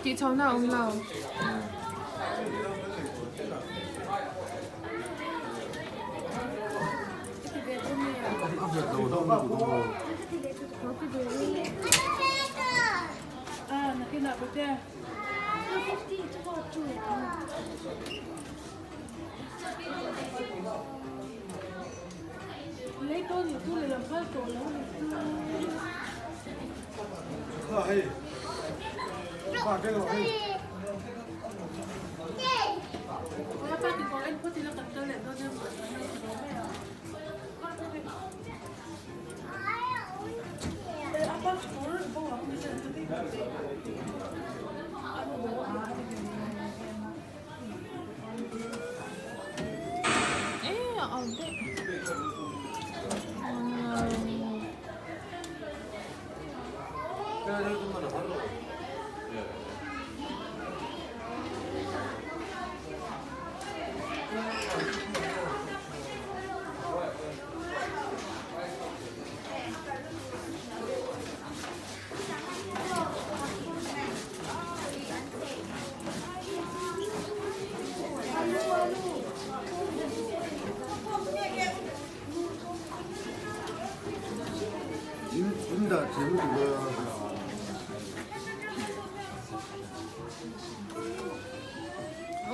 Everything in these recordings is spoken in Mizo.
Tih chho na a awm lo.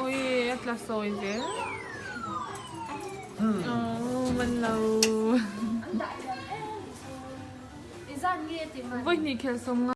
Ui a tla sawi zel. Aww man lo. Vawi hnih khelh sawm nga.